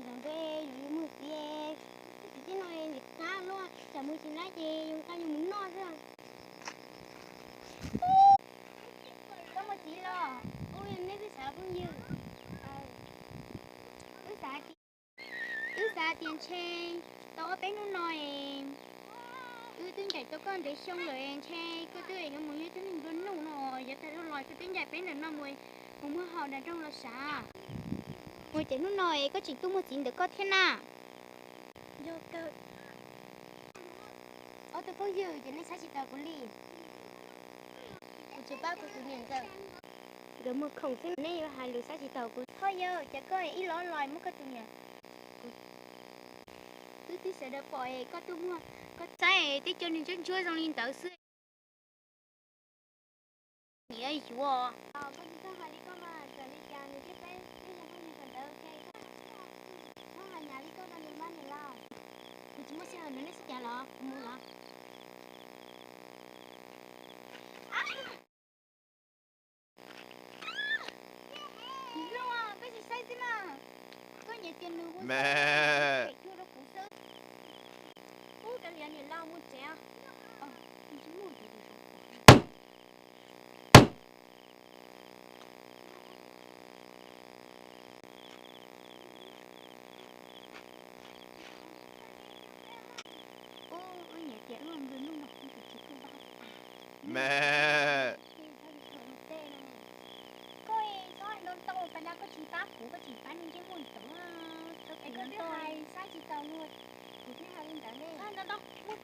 Zoo npe yus yuav muag txiv, txiv tij no niam qab luaj, tsam muag txiv na ces yus nqa yus mus noj xwb. Koj muag txiv los? Ua li neb twb xav phooj ywg. Wb xav tias, wb xav tias ntshe tau ob peb hnub no es wb twb ncaim tau koj ntev xyoo lawm, ntshe koj twb yuav mus yuav ib tug neeg nplua nuj no, yuav tag los koj twb ncaim peb ntawm no mus, mus muag hau nram nroog los sav. Ua cas hnub no es koj tseem tuaj muag txiv ntawm koj thiab na? Yog kawg. Ob tug phooj ywg ces nej saib tsis taus kuv li. Kuv tsis pab kuv tus niam ntxawm. Nkawd muag khoom xwb nej yuav hais lus saib tsis taus kuv. Ho yawg, cas koj ib los los muab koj tus niam, kuv twb twb sawv daws pom es koj tuaj muag, koj saib es twb coj nws ntsuab ntsuab zoo li ntawd xwb. Niam yuav. Koj tsis txhob hais li koj mas, txawm li cas nws thiab peb twb yog phooj ywg sawv daws, txhob hais nyam li koj rau nws mas niam laus. Kuv tsis muaj sij hawm ntawd, nej xav cas los kuv mus los. Niam hluas, koj tsis saib xwb na, koj nyiam tias nws ua phem cuag rau kuv xwb. Ub, kav liam niam laus, mus tsev. Ub, wb nyiam tias wb ua nplua nuj no kuv tsis tuaj pab tas. Me, koj txhob hais ntau ntau, pas nrag koj tsis pab kuv, koj tsis pab nws ntsej muag ntawd, es koj twb hais saib tsis taus luag, kuv thiaj hais li ntawd ne. Ntau ntau, mus.